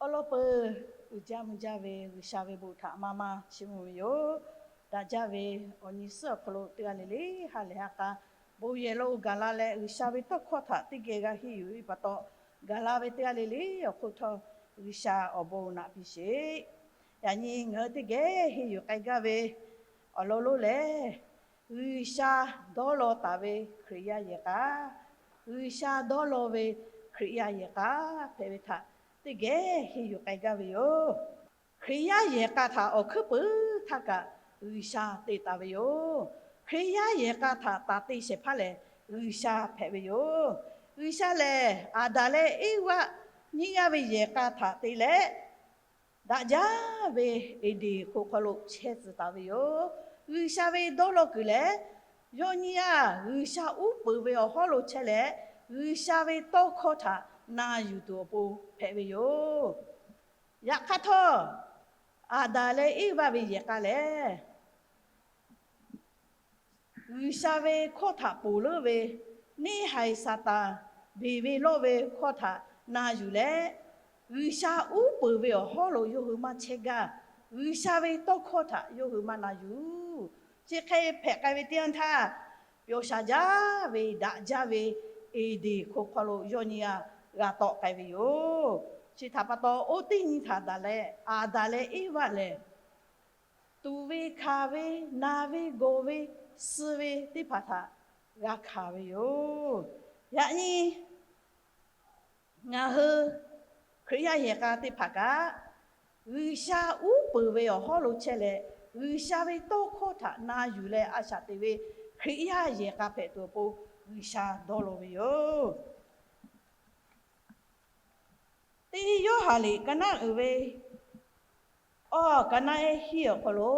Awˬ lawn peuˬ, uiˍ jaˇ mvuh jaˇ ve G'uiˬsha ve bon htaꞈ maˇ maˇ chiˇ mvuh ve yoˬ. Daꞈ jaˇ ve awˬ nyi suhˉ awˬ hk'aw lo teˇ g'aˇ le le ha lehˬ ha k'a bon yehˬ lo oˇ gaˬ la leh, G'uiˬsha ve tawˇ hkawˇ htaꞈ teˇ geh g'a henˇ yuˬ ve pa taw, gaˬ la ve teˇ g'aˇ le le awˬ hk'oˆ htawˇ G'uiˬsha awˬ bon naꞈ piˇ sheˍ. Yaꞈ nyi ngaˬ hui teˇ geh henˇ yuˬ k'ai gaˇ ve awˬ lawn lonˉ lehˬ, G'uiˬsha dawˇ law taˍ ve Hkriꞈ yaˇ yehˬ k'a, G'uiˬsha dawˇ law ve Hkriꞈ yaˇ yehˬ k'a hpehꞈ ve htaꞈ teˇ geh henˇ yuˬ k'ai gaˇ ve yoˬ. Hkriꞈ yaˇ yehˬ k'a htaꞈ awˬ hkuiˉ puiˍ htaˇ kaꞈ G'uiˬsha te taˍ ve yoˬ. Hkriꞈ yaˇ yehˬ k'a htaꞈ taˍ te shehˍ hpaˇ lehˬ, G'uiˬsha hpehꞈ ve yoˬ. G'uiˬsha lehˬ, Aˍdanˍ leh Eˇvaˆ nyiˇ g'aˇ ve yehˬ k'a htaꞈ te leh, daꞈ jaˇ ve Eˍdenˍ hk'oˆ hk'aw lo chehˇ tcuh taˍ ve yoˬ. G'uiˬsha ve dawˇ law kuiˬ lehˬ, yawˇ nyiˇ g'aˇ G'uiˬsha uˉ peunˍ ve awˬ hawˉ lo chehˇ leh, G'uiˬsha ve tawˇ hkawˇ htaꞈ na yuˬ tuˬ awˬ pon hpehꞈ ve yoˬ. Yaꞈ hk'aˇ htawˇ, Aˍdanˍ leh Eˇvaˆ ve yehˬ k'a lehˬ, G'uiˬsha ve hkawˇ htaꞈ ponˬ leuˉ ve, neˇ haiˬ Saˍtanˍ beˬ ve lawˇ ve hkawˇ htaꞈ na yuˬ leh, G'uiˬsha uˉ peunˍ ve awˬ hawˉ lo yawˇ hui maˇ chehˇ gaˇ. G'uiˬsha ve tawˇ hkawˇ htaꞈ yawˇ hui maˇ na yuˬ. Chi hk'e hpehꞈ k'ai ve teˇ yanˇ htaˇ, pyawˬ shaˍ jaˇ ve daꞈ jaˇ ve Eˍdenˍ hk'oˆ hk'aw lo yawˇ nyiˇ g'aˇ g'a tawˆ k'ai ve yoˬ. Chi htaꞈ pa taw, oˇ teˇ nyi htaꞈ daꞈ leh Aˍdanˍ leh Eˇvaˆ lehˬ, tuꞈ ve hkanˍ ve, naˬ ve gawˬ ve, suh ve teˇ hpaˍ htaꞈ g'a hkanˍ ve yoˬ. Yaꞈ nyi ngaˬ hui Hkriꞈ yaˇ yehˬ k'a teˇ hpaˍ kaꞈ, G'uiˬsha uˉ peunˍ ve awˬ hawˉ lo chehˇ leh, G'uiˬsha ve tawˇ hkawˇ htaꞈ na yuˬ leh a shaꞈ teꞈ ve Hkriꞈ yaˇ yehˬ k'a hpehꞈ tuˬ awˬ pon G'uiˬsha dawˇ law ve yoˬ. Teˇ Yoˇhanˬ liꞈ ka naˆ uiˍ ve awˬ ka naˆ ehˉ hiˉ awˬ hk'aw lo,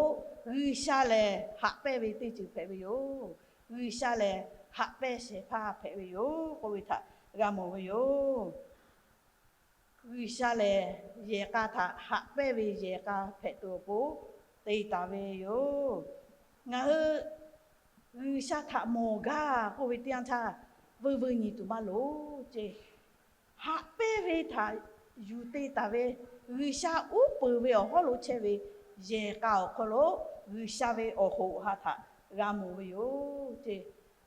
G'uiˬsha lehˬ haꞈ pehnˇ ve teˇ ceuˬ hpehꞈ ve yoˬ. G'uiˬsha lehˬ haꞈ pehnˇ shehˍ hpaˇ hpehꞈ ve yoˬ k'oˆ ve htaꞈ g'a mawˬ ve yoˬ. G'uiˬsha lehˬ yehˬ k'a htaꞈ haꞈ pehnˇ ve yehˬ k'a hpehꞈ tuˬ awˬ pon te taˍ ve yoˬ. Ngaˬ hui G'uiˬsha htaꞈ mawˬ gaˇ k'oˆ ve teˇ yanˇ htaˇ, veuˇ veuˇ nyi tuˬ maˇ loˍ ceˇ. Haꞈ pehnˇ ve htaꞈ yuˬ te taˍ ve, G'uiˬsha uˉ peunˍ ve awˬ hawˉ lo chehˇ ve yehˬ k'a awˬ hk'aw lo G'uiˬsha ve awˬ hoꞈ awˬ ha htaꞈ g'a mawˬ ve yoˬ ceˇ.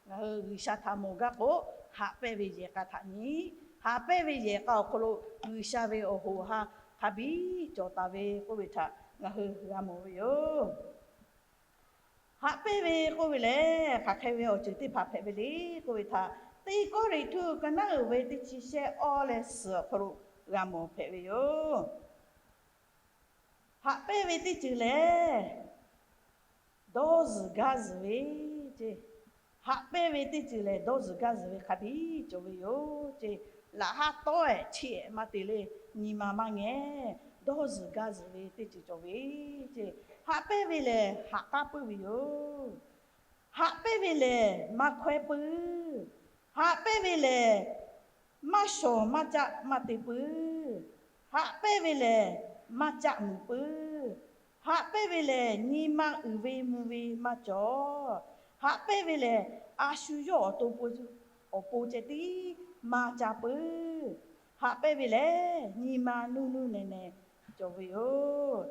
Ngaˬ hui G'uiˬsha htaꞈ mawˬ gaˇ k'o, haꞈ pehnˇ ve yehˬ k'a htaꞈ nyi. Haꞈ pehnˇ ve yehˬ k'a awˬ hk'aw lo G'uiˬsha ve awˬ hoꞈ awˬ ha hk'a biˇ cawˬ taˍ ve k'oˆ ve htaꞈ ngaˬ hui g'a mawˬ ve yoˬ. Haꞈ pehnˇ ve k'oˆ ve lehˬ, hk'aˬ hk'e ve awˬ ceuˬ teˇ hpaˍ hpehꞈ ve le k'oˆ ve htaꞈ, Teˇ Kawˇrenˍhtuˆ ka naˆ uiˍ ve teˇ chi shehˆ awˇ leh suhˍ awˬ hk'aw lo g'a mawˬ hpehꞈ ve yoˬ. Haꞈ pehnˇ ve teˇ ceuˬ lehˬ, dawˇ zuhˬ gaˇ zuhˬ ve ceˇ. Haꞈ pehnˇ ve teˇ ceuˬ lehˬ, dawˇ zuhˬ gaˇ zuhˬ ve hk'a biˇ cawˬ ve yoˬ ceˇ. Laꞈ haˉ tawˆ ehˍ chiˇ ehˍ maˇ te le, nyi ma maˇ ngeh, dawˇ zuhˬ gaˇ zuhˬ ve teˇ ceuˬ cawˬ ve ceˇ. Haꞈ pehnˇ ve lehˬ, haꞈ k'aˉ puiˉ ve yoˬ. Haꞈ pehnˇ ve lehˬ, maˇ hkawehˉ puiˉ. Haꞈ pehnˇ ve lehˬ, maˇ shawˍ maˇ caˆ maˇ te puiˉ. Haꞈ pehnˇ ve lehˬ, maˇ caˆ muiˍ puiˉ. Haꞈ pehnˇ ve lehˬ, nyi ma uiˍ ve mvuh ve maˇ cawˬ. Haꞈ pehnˇ ve lehˬ, a shu yawˇ awˬ to awˬ pon ceh tiˉ maˇ ca puiˉ. Haꞈ pehnˇ ve lehˬ, nyi ma nuˇ nuˇ nehˬ nehˬ cawˬ ve yoˬ.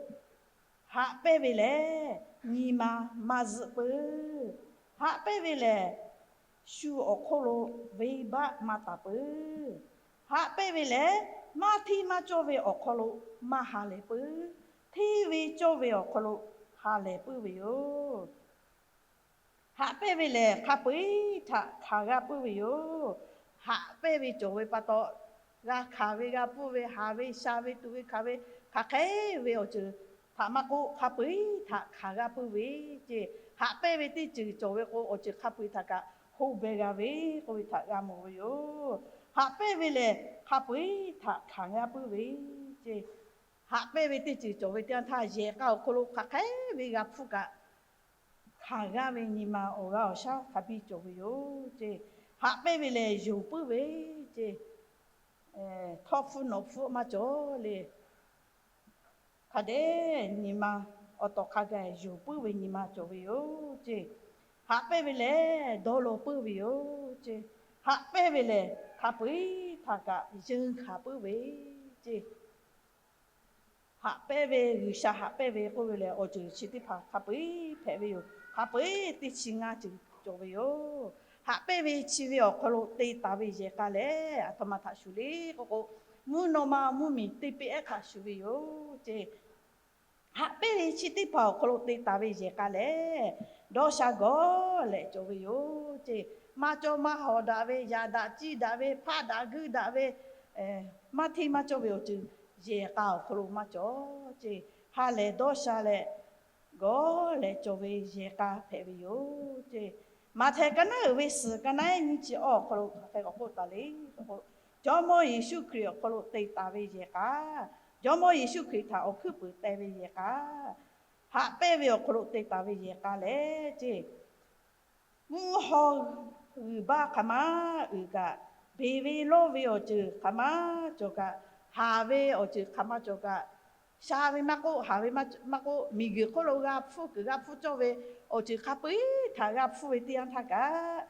Haꞈ pehnˇ ve lehˬ, nyi ma maˇ zuhˆ puiˉ. Haꞈ pehnˇ ve lehˬ, shu awˬ hk'oˆ lo venˇbaˆ maˇ taˍ puiˉ. Haꞈ pehnˇ ve lehˬ, maˇ hteˇ maˇ cawˇ ve awˬ hk'aw lo maˇ ha lehˬ puiˉ. Hteˇ ve cawˇ ve awˬ hk'aw lo ha lehˬ puiˉ ve yoˬ. Haꞈ pehnˇ ve lehˬ, hk'a peu-eˬ htaꞈ hkanˍ g'aˇ puiˉ ve yoˬ. Haꞈ pehnˇ ve cawˬ ve pa taw, g'a hkanˍ ve, g'a pfuhˇ ve, haˍ ve, sha ve, tuꞈ ve, hkanˍ ve, hk'aˬ hk'e ve awˬ ceuˬ htaꞈ maˇ k'oˆ, hk'a peu-eˬ htaꞈ hkanˍ g'aˇ puiˉ ve ceˇ. Haꞈ pehnˇ ve teˇ ceuˬ cawˬ ve k'o, awˬ ceuˬ hk'a peu-eˬ htaꞈ kaꞈ hoˆ beh g'a ve k'oˆ ve htaꞈ g'a mawˬ ve yoˬ. Haꞈ pehnˇ ve lehˬ, hk'a peu-eˬ htaꞈ hkanˍ g'aˇ puiˉ ve ceˇ. Haꞈ pehnˇ ve teˇ ceuˬ cawˬ ve teˇ yanˇ htaˇ, yehˬ k'a awˬ hk'aw lo hk'aˬ hk'e ve g'a hpfuhˇ kaꞈ, hkanˍ g'aˇ ve nyi ma awˬ g'aˇ awˬ shaˉ hk'a biˇ cawˬ ve yoˬ ceˇ. Haꞈ pehnˇ ve lehˬ, yonˍ puiˉ ve ceˇ. Htawˇ hpfuhˇ nawˬ hpfuhˇ maˇ cawˬ le. Hk'a dehꞈ nyi ma awˬ tawˍ hk'a gaˬ yonˍ puiˉ ve nyi ma cawˬ ve yoˬ ceˇ. Haꞈ pehnˇ ve lehˬ, dawˇ law puiˉ ve yoˬ ceˇ. Haꞈ pehnˇ ve lehˬ, hk'a peu-eˬ htaꞈ kaꞈ yeunˇ hkanˍ puiˉ ve ceˇ. Haꞈ pehnˇ ve, G'uiˬsha haꞈ pehnˇ ve k'oˆ ve lehˬ, awˬ ceuˬ chi teˇ hpaˍ hk'a peu-eˬ hpehꞈ ve yoˬ. Hk'a peu-eˬ teˇ chi ngaˇ ceuˬ cawˬ ve yoˬ. Haꞈ pehnˇ ve chi ve awˬ hk'aw lo te taˍ ve yehˬ k'a lehˬ, aˬ htoꞈ ma htaꞈ shuˍ le k'oˆ k'o, mvuhˇ naw ma mvuhˇmiˬ teˇ peˇ ehˉ htaꞈ shuˍ ve yoˬ ce. Haꞈ pehnˇ ve chi teˇ hpaˍ awˬ hk'aw lo te taˍ ve yehˬ k'a lehˬ, dawˇ sha gawˬ leh cawˬ ve yoˬ ce. Maˇ cawˇ maˇ hawˍ daꞈ ve, yaꞈ daꞈ ciˇ daꞈ ve, hpaˆ daꞈ guiˇ daꞈ ve, maˇ hteˇ maˇ cawˇ ve awˬ ceuˬ yehˬ k'a awˬ hk'aw lo maˇ cawˬ ce. Ha lehˬ dawˇ sha leh gawˬ leh cawˬ ve yehˬ k'a hpehꞈ ve yoˬ ce. Maꞈhtehˍ ka naˉ uiˍ ve suhˍ ka naˉ ehˉ nyiˇ chi awˇ awˬ hk'aw lo hk'aˬ hk'e k'awꞈ k'oˆ taˍ le k'o, Jawˇmawˇ Yeˍsuˆ Hkriꞈ awˬ hk'aw lo te taˍ ve yehˬ k'a, Jawˇmawˇ Yeˍsuˆ Hkriꞈ htaꞈ awˬ hkuiˉ puiˍ teh ve yehˬ k'a, haꞈ pehnˇ ve awˬ hk'aw lo te taˍ ve yehˬ k'a lehˬ ce, mvuhˇ haw g'uiˬ baˆ hk'aˬ ma uiˍ kaꞈ, beˬ ve lawˇ ve awˬ ceuˬ hk'aˬ ma cawˬ kaꞈ, haˍ ve awˬ ceuˬ hk'aˬ ma cawˬ kaꞈ, sha ve maˇ k'oˆ, haˍ ve maˇ k'oˆ, miˬguiˬ hk'oˆ lo g'a hpfuhˇ kuiˬ g'a hpfuhˇ cawˇ ve awˬ ceuˬ hk'a peu-eˬ htaꞈ g'a hpfuhˇ ve teˇ yanˇ htaˇ kaꞈ,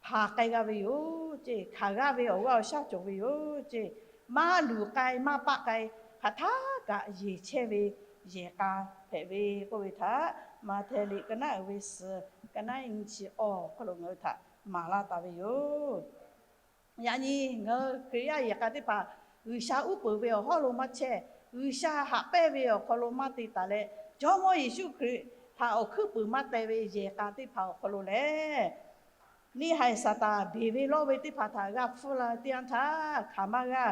hpanˍ k'ai g'a ve yoˬ ce. Hkanˍ g'aˇ ve awˬ g'aˇ awˬ shaˉ cawˬ ve yoˬ ce. Maˇ luˬ k'ai maˇ paˆ k'ai, hk'aˬ htaˇ kaꞈ yeˬ chehˇ ve yehˬ k'a hpehꞈ ve k'oˆ ve htaꞈ, Maꞈhtehˍ liꞈ ka naˉ uiˍ ve suhˍ ka naˉ ehˉ nyiˇ chi awˇ awˬ hk'aw lo ngaˬ hui htaꞈ maˍ laˇ taˍ ve yoˬ. Yaꞈ nyi ngaˬ hui Hkriꞈ yaˇ yehˬ k'a teˇ hpaˍ G'uiˬsha uˉ peunˍ ve awˬ hawˉ lo maˇ chehˇ, G'uiˬsha haꞈ pehnˇ ve awˬ hk'aw lo maˇ te taˍ leh, Jawˇmawˇ Yeˍsuˆ Hkriꞈ htaꞈ awˬ hkuiˉ puiˍ maˇ teh ve yehˬ k'a teˇ hpaˍ awˬ hk'aw lo lehˬ, neˇ haiˬ Saˍtanˍ beˬ ve lawˇ ve teˇ hpaˍ htaꞈ g'a hpfuhˇ la teˇ yanˇ htaˇ hkanˍ maˇ g'a,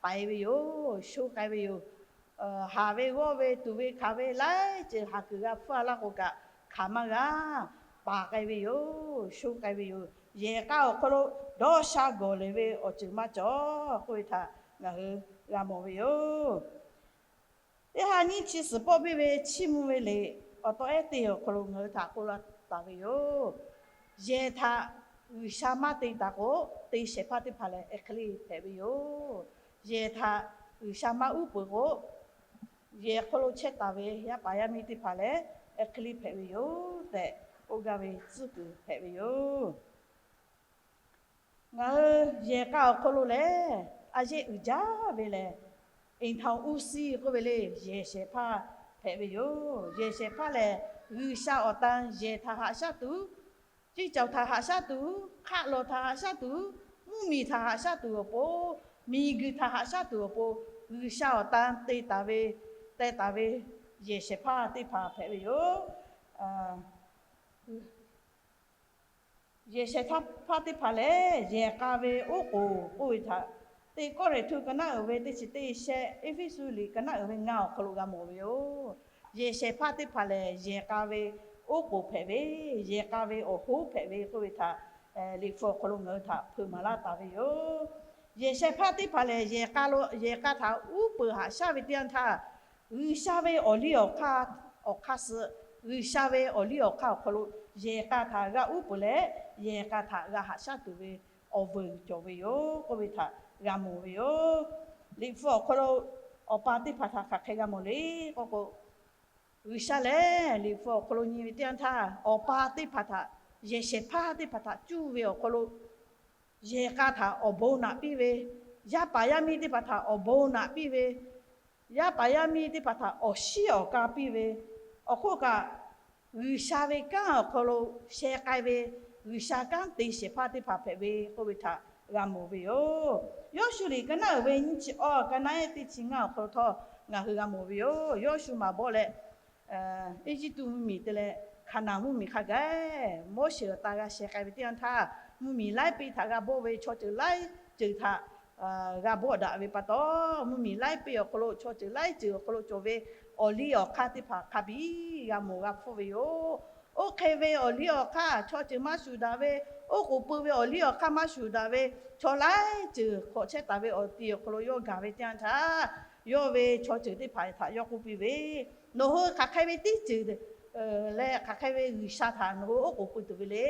paiˍ ve yoˬ, sho k'ai ve yoˬ. Haˍ ve g'awˇ ve tuˍ ve hkanˍ ve laiˉ ceuˬ haˍ kuiˬ g'a hpfuhˇ a laˇ k'o kaꞈ, hkanˍ maˇ g'a, paˍ k'ai ve yoˬ, sho k'ai ve yoˬ. Yehˬ k'a awˬ hk'aw lo dawˇ sha gawˬ lehˬ ve awˬ ceuˬ maˇ cawˬ k'oˆ ve htaꞈ ngaˬ hui g'a mawˬ ve yoˬ. Teˇ ha nyiˇ chi suhˍ pawˆ biˇ ve chiˇ mvuh ve liꞈ awˬ taw ehˉ teˇ awˬ hk'aw lo ngaˬ hui htaꞈ k'oˆ laˇ taˍ ve yoˬ. Yehˬ htaꞈ G'uiˬsha maˇ te taˍ k'o, te shehˍ hpaˇ teˇ hpaˍ lehˬ, hk'e le hpehꞈ ve yoˬ. Yehˬ htaꞈ G'uiˬsha maˇ uˉ peunˍ k'o, yehˬ hk'aw lo chehˇ taˍ ve yaˇ paˍ yaˇ miˇ teˇ hpaˍ lehˬ, hk'e le hpehꞈ ve yoˬ tehꞈ k'oˆ gaˇ ve tcuhˉ kuiˬ hpehꞈ ve yoˬ. Ngaˬ hui yehˬ k'a awˬ hk'aw lo lehˬ, a yehˇ uiˍ jaˇ ve lehˬ, အိမ်ထောင်ဦးစီး k'oˆ ve le, yehˬ shehˍ hpaˇ hpehꞈ ve yoˬ. Yehˬ shehˍ hpaˇ lehˬ, G'uiˬsha awˬ tan yehˬ htaꞈ haꞈ shaˉ tuˬ, ceˇ cawˬ htaꞈ haꞈ shaˉ tuˬ, hk'aˆ lawˬ htaꞈ haꞈ shaˉ tuˬ, mvuhˇmiˬ htaꞈ haꞈ shaˉ tuˬ awˬ pon, miˬguiˬ htaꞈ haꞈ shaˉ tuˬ awˬ pon, G'uiˬsha awˬ tan te taˍ ve, teh taˍ ve yehˬ shehˍ hpaˇ teˇ hpaˍ hpehꞈ ve yoˬ. Yehˬ shehˍ hpaˇ teˇ hpaˍ lehˬ, yehˬ k'a ve oˉ k'oˍ k'oˆ ve htaꞈ, teˇ Kawˇrenˍhtuˆ ka naˉ uiˍ ve teˇ chi teˇ shehˆ, Eˇfeˇsuꞈ liꞈ ka naˉ uiˍ ve ngaˇ awˬ hk'aw lo g'a mawˬ ve yoˬ. Yehˬ shehˍ hpaˇ teˇ hpaˍ lehˬ, yehˬ k'a ve oˉ k'oˍ hpehꞈ ve, yehˬ k'a ve awˬ hoˉ hpehꞈ ve k'oˆ ve htaꞈ, Liꞈ hpu awˬ hk'aw lo ngaˬ hui htaꞈ hpeuꞈ maˍ laˇ taˍ ve yoˬ. Yehˬ shehˍ hpaˇ teˇ hpaˍ lehˬ, yehˬ k'a lo, yehˬ k'a htaꞈ uˉ peunˍ haꞈ shaˉ ve teˇ yanˇ htaˇ, G'uiˬsha ve awˬ liˇ awˬ hk'aˇ, awˬ hk'aˇ suh, G'uiˬsha ve awˬ liˇ awˬ hk'aˇ awˬ hk'aw lo yehˬ k'a htaꞈ g'a uˉ peunˍ leh, yehˬ k'a htaꞈ g'a haꞈ shaˉ tuˬ ve awˬ veuˬ cawˬ ve yoˬ k'oˆ ve htaꞈ g'a mawˬ ve yoˬ. Liꞈ hpu awˬ hk'aw lo awˬ pa teˇ hpaˍ htaꞈ hk'aˬ hk'e g'a mawˬ le k'oˆ k'o, G'uiˬsha lehˬ Liꞈ hpu awˬ hk'aw lo nyi ve teˇ yanˇ htaˇ, awˬ pa teˇ hpaˍ htaꞈ, yehˬ shehˍ hpaˇ teˇ hpaˍ htaꞈ cuˇ ve awˬ hk'aw lo, yehˬ k'a htaꞈ awˬ bon naꞈ piˇ ve, yaˇ paˍ yaˇ miˇ teˇ hpaˍ htaꞈ awˬ bon naꞈ piˇ ve, yaˇ paˍ yaˇ miˇ teˇ hpaˍ htaꞈ awˬ shiˉ awˬ ka piˇ ve, awˬ hk'oˆ kaꞈ, G'uiˬsha ve kanˉ awˬ hk'aw lo sheh k'ai ve, G'uiˬsha kanˉ te shehˍ hpaˇ teˇ hpaˍ hpehꞈ ve k'oˆ ve htaꞈ g'a mawˬ ve yoˬ. Yawˇshuˆ liꞈ ka naˉ uiˍ ve nyiˇ chi awˇ, ka naˉ ehˉ teˇ chi ngaˇ awˬ hk'aw lo htawˇ ngaˬ hui g'a mawˬ ve yoˬ. Yawˇshuˆ maˍ bawˆ leh, Eˇjiˇtuꞈ mvuhˇmiˬ te leh Hkaˍnanˍ mvuhˇmiˬ hk'a gaˬ, Moˉseˍ awˬ tan g'a sheh k'ai ve teˇ yanˇ htaˇ, mvuhˇmiˬ laiˉ piˇ htaꞈ g'a bawˆ ve, chaw ceuˬ laiˉ ceuˬ htaꞈ g'a bawˆ daꞈ ve pa taw, mvuhˇmiˬ laiˉ piˇ awˬ hk'aw lo, chaw ceuˬ laiˉ ceuˬ awˬ hk'aw lo cawˬ ve awˬ liˇ awˬ hk'aˇ teˇ hpaˍ hk'a biˇ g'a mawˬ g'a hpfuhˇ ve yoˬ. Oˇ hk'e ve awˬ liˇ awˬ hk'aˇ, chaw ceuˬ maˇ shuˍ daꞈ ve, oˉ k'oˍ pui ve awˬ liˇ awˬ hk'aˇ maˇ shuˍ daꞈ ve, chaw laiˉ ceuˬ hk'awꞈ chehˇ taˍ ve awˬ ti awˬ hk'aw lo yawˇ gaˬ ve teˇ yanˇ htaˇ, yawˇ ve chaw ceuˬ teˇ hpaˍ htaꞈ yawˇ k'oˆ piˇ ve, Nawˬ hui hk'aˬ hk'e ve teˇ ceuˬ leh hk'aˬ hk'e ve G'uiˬsha htaꞈ nawˬ hui oˉ k'oˍ pui tuˬ ve le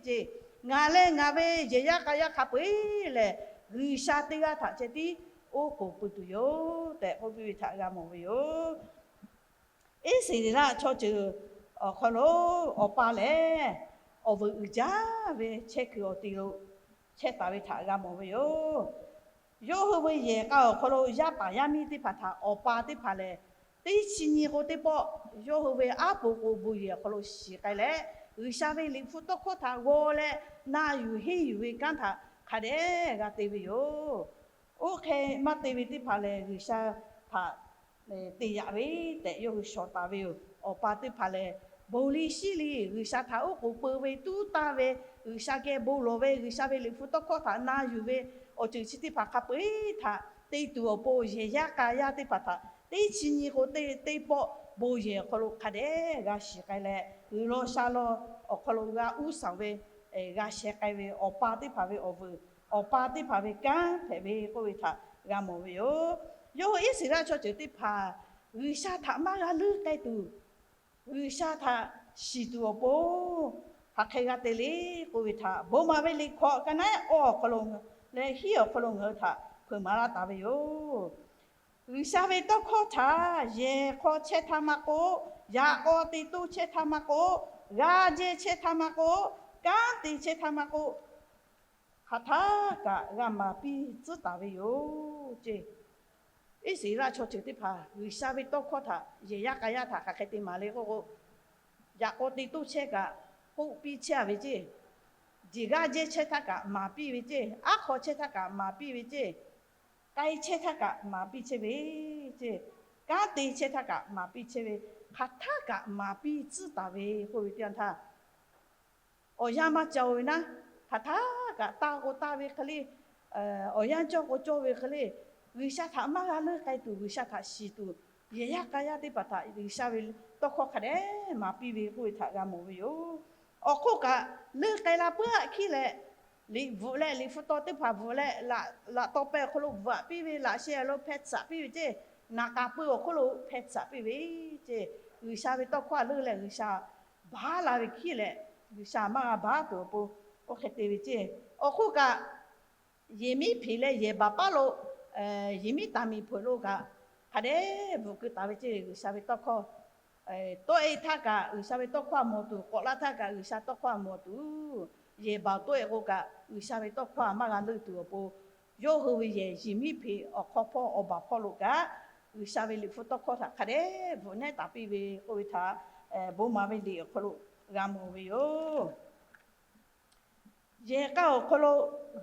ceˇ. Ngaˬ leh ngaˬ ve yehˬ yaˇ k'a yaˇ hk'a peu-eˬ lehˬ, G'uiˬsha teˇ g'aˇ htaꞈ ceh tiˉ oˉ k'oˍ pui tuˬ yoˬ tehꞈ k'oˆ piˇ ve htaꞈ g'a mawˬ ve yoˬ. Iˉsaˍreˍlaˆ chaw ceuˬ awˬ hk'aw lo awˬ pa lehˬ, awˬ veuˬ uiˍ jaˇ ve chehˇ kuiˬ awˬ ti lo chehˇ taˍ ve htaꞈ g'a mawˬ ve yoˬ. Yawˇ hui ve yehˬ k'a awˬ hk'aw lo yaˇ paˍ yaˇ miˇ teˇ hpaˍ htaꞈ awˬ pa teˇ hpaˍ lehˬ, teˇ chi nyi k'o teˇ pawˆ yawˇ hui ve aˉ po k'o bon yehˬ awˬ hk'aw lo shiˍ k'ai leh, G'uiˬsha ve liꞈ hpu tawˇ hkawˇ htaꞈ g'aw leh na yuˬ henˇ yuˬ ve kanˉ htaꞈ hk'a dehꞈ g'a te ve yoˬ. Oˇ hk'e maˇ te ve teˇ hpaˍ lehˬ, G'uiˬsha htaꞈ te yaꞈ ve tehꞈ yawˇ hui shawˍ taˍ ve yoˬ. Awˬ pa teˇ hpaˍ lehˬ, bon liˇ shiˉ liˇ G'uiˬsha htaꞈ oˉ k'oˍ peu ve, tuˉ taˇ ve, G'uiˬsha geh bon lawˬ ve, G'uiˬsha ve liꞈ hpu tawˇ hkawˇ htaꞈ na yuˬ ve awˬ ceuˬ chi teˇ hpaˍ hk'a peu-eˬ htaꞈ te tuˬ awˬ pon, yehˬ yaˇ k'a yaˇ teˇ hpaˍ htaꞈ teˇ chi nyi k'o teˇ teˇ pawˆ bon yehˬ awˬ hk'aw lo hk'a dehꞈ g'a shiˍ k'ai leh, g'uiˬ law sha law awˬ hk'aw lo g'a uˉ saˍ ve, g'a sheh k'ai ve awˬ pa teˇ hpaˍ ve awˬ vuiˬ, awˬ pa teˇ hpaˍ ve kanˉ hpehꞈ ve k'oˆ ve htaꞈ g'a mawˬ ve yoˬ. Yawˇ hui Iˉsaˍreˍlaˆ chaw ceuˬ teˇ hpaˍ G'uiˬsha htaꞈ maˇ g'a leuˆ k'ai tuˬ, G'uiˬsha htaꞈ shiˍ tuˬ awˬ pon hk'aˬ hk'e g'a te le k'oˆ ve htaꞈ Bon maˍ ve liꞈ hkawꞈ ka naˉ awˇ awˬ hk'aw lo leh hiˉ awˬ hk'aw lo ngaˬ hui htaꞈ hpeuꞈ maˍ laˇ taˍ ve yoˬ. G'uiˬsha ve tawˇ hkawˇ htaꞈ yehˬ hk'aw chehˇ htaˇ maˇ k'oˆ, yaꞈ k'aw te toˇ chehˇ htaˇ maˇ k'oˆ, g'a jehˇ chehˇ htaˇ maˇ k'oˆ, kanˉ te chehˇ htaˇ maˇ k'oˆ, hk'aˬ htaˇ kaꞈ g'a maˍ piˇ tcuhˉ taˍ ve yoˬ ceˇ. Iˉsaˍreˍlaˆ chaw ceuˬ teˇ hpaˍ G'uiˬsha ve tawˇ hkawˇ htaꞈ yehˬ yaˇ k'a yaˇ htaꞈ hk'aˬ hk'e te maˍ le k'oˆ k'o, yaꞈ k'aw te toˇ chehˇ kaꞈ k'oˆ piˇ chehˇ ve ceˇ, jeˬ g'aˇ jehˇ chehˇ htaˇ kaꞈ maˍ piˇ ve ceˇ, aˉ hk'aw chehˇ htaˇ kaꞈ maˍ piˇ ve ceˇ, k'ai chehˇ htaˇ kaꞈ maˍ piˇ chehˇ ve ceˇ, kanˉ te chehˇ htaˇ kaꞈ maˍ piˇ chehˇ ve, hk'aˬ htaˇ kaꞈ maˍ piˇ tcuhˉ taˍ ve k'oˆ ve teˇ yanˇ htaˇ, awˬ yanˇ maˇ cawˬ ve naˉ, hk'aˬ htaˇ kaꞈ taˇ k'o taˇ ve hk'e le, awˬ yanˇ cawˇ k'o cawˇ ve hk'e le, G'uiˬsha htaꞈ maˇ g'a leuˆ k'ai tuˬ, G'uiˬsha htaꞈ shiˍ tuˬ, yehˬ yaˇ k'a yaˇ teˇ hpaˍ htaꞈ G'uiˬsha ve tawˇ hkawˇ hk'a dehꞈ maˍ piˇ ve k'oˆ ve htaꞈ g'a mawˬ ve yoˬ. Awˬ hk'oˆ kaꞈ, leuˆ k'ai la puiˉ aꞈ hkiˉ leh, liꞈ bvuhꞈ leh liꞈ hpu taw teˇ hpaˍ bvuhꞈ leh, laꞈ taw peh awˬ hk'aw lo bvuhꞈ aꞈ piˇ ve, laꞈ sheh awˬ lo hpeh tsuhꞈ piˇ ve ceˇ, naˍ k'a pui awˬ hk'oˆ lo hpeh tsuhꞈ piˇ ve ceˇ, G'uiˬsha ve tawˇ hkawˇ a leuˆ leh G'uiˬsha baˉ la ve hkiˉ leh, G'uiˬsha maˇ g'a baˉ tuˬ awˬ pon oˇ hk'e te ve ceˇ. Awˬ hk'oˆ kaꞈ, yehˬ miˉ hpeꞈ leh yehˬ baˬ paˉ lo, yehˬ miˉ taˍ miˬ hpeuꞈ lo kaꞈ, hk'a dehꞈ bvuhꞈ keu taˍ ve ceˇ, G'uiˬsha ve tawˇ hkawˇ tawˆ-e htaˇ kaꞈ G'uiˬsha ve tawˇ hkawˇ a mawˬ tuˬ, k'awꞈ laˇ htaˇ kaꞈ G'uiˬsha tawˇ hkawˇ a mawˬ tuˬ, yehˬ baˬ tawˆ-e k'o kaꞈ G'uiˬsha ve tawˇ hkawˇ a maˇ g'a leuˆ tuˬ awˬ pon, yawˇ hui ve yehˬ yehˬ miˉ hpeꞈ awˬ hk'aw hpawˇ awˬ baˬ hpawˇ lo kaꞈ, G'uiˬsha ve liꞈ hpu tawˇ hkawˇ htaꞈ hk'a dehꞈ bvuhꞈ nehˉ taˍ piˇ ve k'oˆ ve htaꞈ, bon maˍ ve liꞈ awˬ hk'aw lo g'a mawˬ ve yoˬ. Yehˬ k'a awˬ hk'aw lo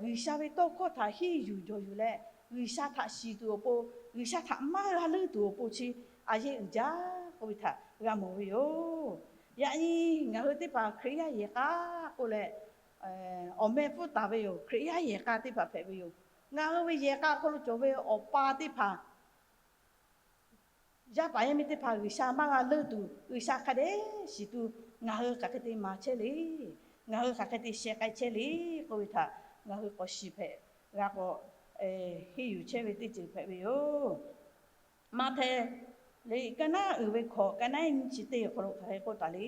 G'uiˬsha ve tawˇ hkawˇ htaꞈ henˇ yuˬ jawˬ yuˬ leh, G'uiˬsha htaꞈ shiˍ tuˬ awˬ pon, G'uiˬsha htaꞈ maˇ g'a leuˆ tuˬ awˬ pon chi a yeˇ uiˍ jaˇ k'oˆ ve htaꞈ g'a mawˬ ve yoˬ. Yaꞈ nyi ngaˬ hui teˇ hpaˍ Hkriꞈ yaˇ yehˬ k'a k'oˆ leh, awˬ meh pfuhˇ taˍ ve yoˬ. Hkriꞈ yaˇ yehˬ k'a teˇ hpaˍ hpehꞈ ve yoˬ. Ngaˬ hui ve yehˬ k'a awˬ hk'aw lo cawˬ ve awˬ pa teˇ hpaˍ, yaˇ paˍ yaˇ miˇ teˇ hpaˍ G'uiˬsha maˇ g'a leuˆ tuˬ, G'uiˬsha hk'a dehꞈ shiˍ tuˬ, ngaˬ hui hk'aˬ hk'e te maˍ chehˇ le. Ngaˬ hui hk'aˬ hk'e te sheh k'ai chehˇ le k'oˆ ve htaꞈ ngaˬ hui k'awꞈ shiˍ hpehꞈ, g'a k'awꞈ henˇ yuˬ chehˇ ve teˇ ceuˬ hpehꞈ ve yoˬ. Maꞈhtehˍ liꞈ ka naˉ uiˍ ve hkawꞈ ka naˉ nyi chi teˇ awˬ hk'aw lo hk'aˬ hk'e k'oˆ taˍ le.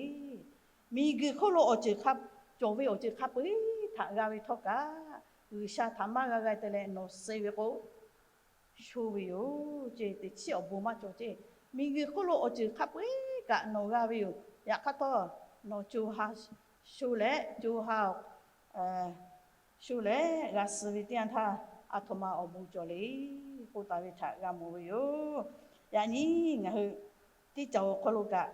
Miˬguiˬ hk'oˆ lo awˬ ceuˬ hk'a cawˬ ve awˬ ceuˬ hk'a peu-eˬ htaꞈ g'a ve htawˇ kaꞈ, G'uiˬsha htaꞈ maˇ g'a g'a te leh nawˬ suh ve k'o, sho ve yoˬ ceˇ. Teˇ chiˉ awˬ bon maˇ cawˬ ceˇ. Miˬguiˬ hk'oˆ lo awˬ ceuˬ hk'a peu-eˬ kaꞈ nawˬ g'a ve yoˬ. Yaꞈ hk'aˇ htawˇ, nawˬ co ha sho leh co ha sho leh g'a suh ve teˇ yanˇ htaˇ, a htoꞈ ma awˬ bon cawˬ le k'oˆ taˍ ve htaꞈ g'a mawˬ ve yoˬ. Yaꞈ nyi ngaˬ hui teˇ cawˬ awˬ hk'aw lo kaꞈ,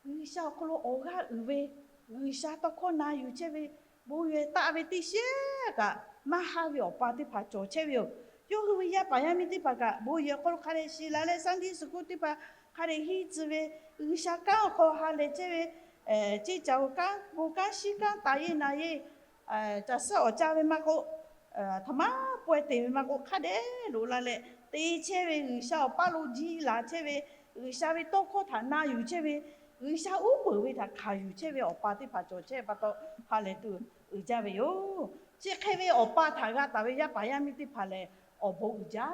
G'uiˬsha awˬ hk'aw lo awˬ g'aˇ uiˍ ve, G'uiˬsha tawˇ hkawˇ na yuˬ chehˇ ve, bon yehˬ taˆ ve teˇ shiˉ kaꞈ maˇ haˆ ve awˬ pa teˇ hpaˍ cawˬ chehˇ ve yoˬ. Yawˇ hui ve yaˇ paˍ yaˇ miˇ teˇ hpaˍ kaꞈ bon yehˬ awˬ hk'aw lo hk'a dehꞈ shiˍ la leh Sunday school teˇ hpaˍ hk'a dehꞈ henˇ tcuh ve, G'uiˬsha kanˉ awˬ hk'aw ha lehˬ chehˇ ve, ceˇ caˬ awˬ kanˉ bon kanˉ shiˉ kanˉ taˍ yeˇ na yeˇ, caˬ suhˉ awˬ caˇ ve maˇ k'oˆ, htaꞈ maˇ pawehˇ te ve maˇ k'oˆ, hk'a dehꞈ loꞈ la leh te chehˇ ve, G'uiˬsha awˬ paˇ lo jiˇ laˬ chehˇ ve, G'uiˬsha ve tawˇ hkawˇ htaꞈ na yuˬ chehˇ ve, G'uiˬsha uˉ peunˍ ve htaꞈ hkanˍ yuˬ chehˇ ve awˬ pa teˇ hpaˍ cawˬ chehˇ pa taw, ha lehˬ tuˬ uiˍ jaˇ ve yoˬ. Chi hk'e ve awˬ pa htaꞈ g'a taˍ ve yaˇ paˍ yaˇ miˇ teˇ hpaˍ lehˬ, awˬ bon uiˍ jaˇ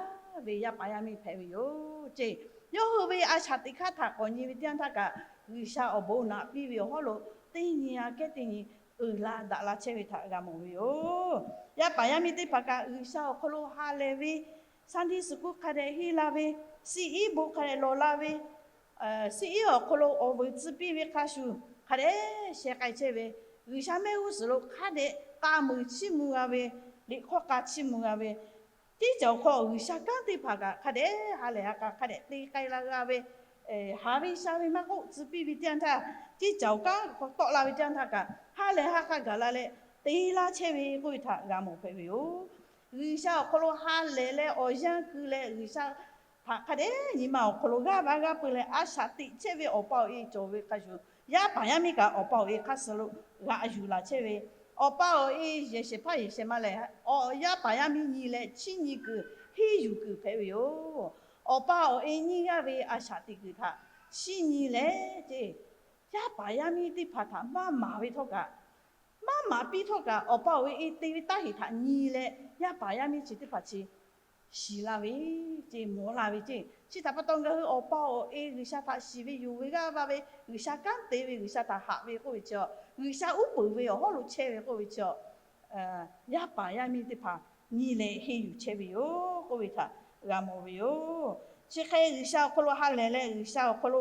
ve yaˇ paˍ yaˇ miˇ hpehꞈ ve yoˬ ceˇ. Yawˇ hui ve a shaꞈ teꞈ hk'aˇ htaꞈ k'awꞈ nyi ve teˇ yanˇ htaˇ kaꞈ, G'uiˬsha awˬ bon naꞈ piˇ ve awˬ hawˉ lo teˇ nyi aꞈ kehˉ teˇ nyi uiˍ la daꞈ la chehˇ ve htaꞈ g'a mawˬ ve yoˬ. Yaˇ paˍ yaˇ miˇ teˇ hpaˍ kaꞈ G'uiˬsha awˬ hk'aw lo ha lehˬ ve, Sunday school hk'a dehꞈ henˇ la ve, C E bo hk'a dehꞈ lawˬ la ve, C E awˬ hk'aw lo awˬ vuiˬ tcuh piˇ ve hk'a shuˍ hk'a dehꞈ sheh k'ai chehˇ ve, G'uiˬsha mehˆ g'uˇ suhˍ lo hk'a dehꞈ k'a muiˬ chiˇ mvuh g'a ve, liꞈ hkawˇ k'a chiˇ mvuh g'a ve, Teˇ cawˬ hk'aw G'uiˬsha kanˉ teˇ hpaˍ kaꞈ hk'a dehꞈ ha lehˬ ha k'a hk'a dehꞈ te k'ai la g'a ve, haˍ ve sha ve maˇ k'oˆ, tcuh piˇ ve teˇ yanˇ htaˇ, teˇ cawˬ kanˉ hk'aw tawˆ la ve teˇ yanˇ htaˇ kaꞈ ha lehˬ ha k'a gaˬ la leh te laˇ chehˇ ve k'oˆ ve htaꞈ g'a mawˬ hpehꞈ ve yoˬ. G'uiˬsha awˬ hk'aw lo ha lehˬ leh awˬ yanˇ keu leh G'uiˬsha htaꞈ hk'a dehꞈ nyi ma awˬ hk'aw lo g'aˇ baˬ g'aˇ peu leh a shaꞈ teꞈ chehˇ ve awˬ pa awˬ e cawˬ ve hk'a shuˍ, yaˇ paˍ yaˇ miˇ kaꞈ awˬ pa awˬ e hk'aˇ suh lo g'aꞈ yuˬ laˬ chehˇ ve, awˬ pa awˬ e yehˬ shehˍ hpaˇ yehˬ shehˍ ma lehˬ, yaˇ paˍ yaˇ miˇ nyi leh chiˇ nyi kuiˬ, henˇ yuˬ kuiˬ hpehꞈ ve yoˬ. Awˬ pa awˬ e nyiˇ g'aˇ ve a shaꞈ teꞈ kuiˬ htaꞈ chiˇ nyi leh ceˇ, yaˇ paˍ yaˇ miˇ teˇ hpaˍ htaꞈ maˇ maˍ ve htawˇ kaꞈ, maˇ maˍ piˇ htawˇ kaꞈ awˬ pa awˬ e te ve taˇ heˍ htaꞈ nyi leh yaˇ paˍ yaˇ miˇ chi teˇ hpaˍ chi shiˍ la ve ceˇ, mawˬ la ve ceˇ. Chi htaꞈ pa taw ngaˬ hui awˬ pa awˬ e G'uiˬsha htaꞈ shiˍ ve, yonˍ ve, g'aˇ va ve, G'uiˬsha kanˉ te ve, G'uiˬsha htaꞈ haꞈ ve k'oˆ ve chi, G'uiˬsha uˉ peunˍ ve awˬ hawˉ lo chehˇ ve k'oˆ ve chi, yaˇ paˍ yaˇ miˇ teˇ hpaˍ nyi leh henˇ yuˬ chehˇ ve yoˬ k'oˆ ve htaꞈ g'a mawˬ ve yoˬ. Chi hk'e G'uiˬsha awˬ hk'aw lo ha lehˬ leh G'uiˬsha awˬ hk'aw lo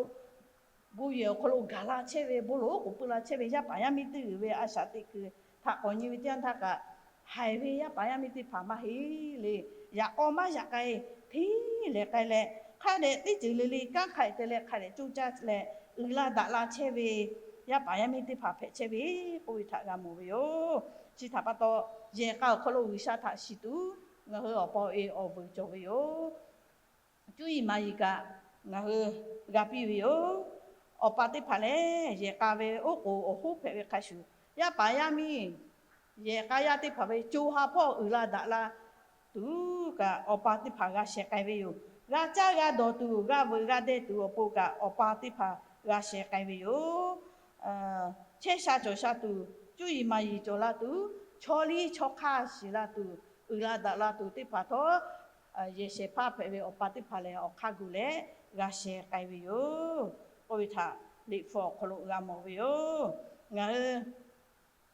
bon yehˬ awˬ hk'aw lo gaˬ la chehˇ ve, bon lawˬ oˉ k'oˍ pui la chehˇ ve yaˇ paˍ yaˇ miˇ teˇ g'uiˬ ve a shaꞈ teꞈ kuiˬ htaꞈ k'awꞈ nyi ve teˇ yanˇ htaˇ kaꞈ, haiˬ ve yaˇ paˍ yaˇ miˇ teˇ hpaˍ maˇ heˆ le. Yaꞈ k'aw maˇ yaꞈ k'ai, hteˇ lehˍ k'ai leh hk'a dehꞈ teˇ ceuˬ le le kanˉ hk'a dehꞈ te leh hk'a dehꞈ coˇ caˇ leh uiˍ la daꞈ la chehˇ ve yaˇ paˍ yaˇ miˇ teˇ hpaˍ hpehꞈ chehˇ ve k'oˆ ve htaꞈ g'a mawˬ ve yoˬ. Chi htaꞈ pa taw, yehˬ k'a awˬ hk'aw lo G'uiˬsha htaꞈ shiˍ tuˬ ngaˬ hui awˬ pa awˬ e awˬ vuiˬ cawˬ ve yoˬ. Cuˇ yiˍ maˍ yiˍ kaꞈ ngaˬ hui g'a piˇ ve yoˬ. Awˬ pa teˇ hpaˍ lehˬ, yehˬ k'a ve oˉ k'oˍ awˬ hoˉ hpehꞈ ve hk'a shuˍ, yaˇ paˍ yaˇ miˇ yehˬ k'a yaˇ teˇ hpaˍ ve co ha hpawˇ uiˍ la daꞈ la tuˬ kaꞈ, awˬ pa teˇ hpaˍ g'a sheh k'ai ve yoˬ. G'a caˇ g'a dawˬ tuˬ, g'a veuꞈ g'a deh tuˬ awˬ pon kaꞈ, awˬ pa teˇ hpaˍ g'a sheh k'ai ve yoˬ. Chehˇ sha cawˬ sha tuˬ, cuˇ yiˍ maˍ yiˍ cawˬ la tuˬ, chaw liˇ chaw hk'aˇ shiˍ la tuˬ, uiˍ la daꞈ la tuˬ teˇ hpaˍ htawˇ, yehˬ shehˍ hpaˇ hpehꞈ ve awˬ pa teˇ hpaˍ lehˬ, awˬ hk'aˇ gu leh g'a sheh k'ai ve yoˬ k'oˆ ve htaꞈ Liꞈ hpu awˬ hk'aw lo g'a mawˬ ve yoˬ. Ngaˬ hui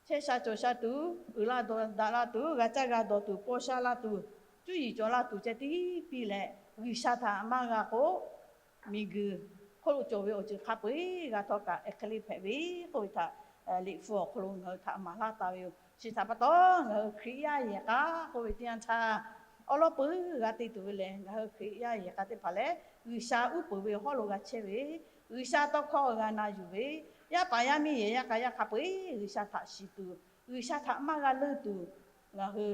chehˇ sha cawˬ sha tuˬ, uiˍ la dawˬ daꞈ la tuˬ, g'a caˇ g'a dawˬ tuˬ, paw sha la tuˬ, cuˇ yiˍ cawˬ la tuˬ ceh tiˉ piˇ leh, G'uiˬsha htaꞈ maˇ g'a k'o, miˬguiˬ hk'oˆ lo cawˬ ve awˬ ceuˬ hk'a peu eˬ g'a htawˇ kaꞈ, hk'e le hpehꞈ ve k'oˆ ve htaꞈ Liꞈ hpu awˬ hk'aw lo ngaˬ hui htaꞈ maˍ laˇ taˍ ve yoˬ. Chi htaꞈ pa taw, ngaˬ hui Hkriꞈ yaˇ yehˬ k'a k'oˆ ve teˇ yanˇ htaˇ, awˉ lawˉ peuˬ g'a te tuˬ ve lehˬ, ngaˬ hui Hkriꞈ yaˇ yehˬ k'a teˇ hpaˍ lehˬ, G'uiˬsha uˉ peunˍ ve hawˉ lo g'a chehˇ ve, G'uiˬsha tawˇ hkawˇ g'a na yuˬ ve, yaˇ paˍ yaˇ miˇ yehˬ yaˇ k'a yaˇ hk'a peu eˬ G'uiˬsha htaꞈ shiˍ tuˬ, G'uiˬsha htaꞈ maˇ g'a leuˇ tuˬ, ngaˬ hui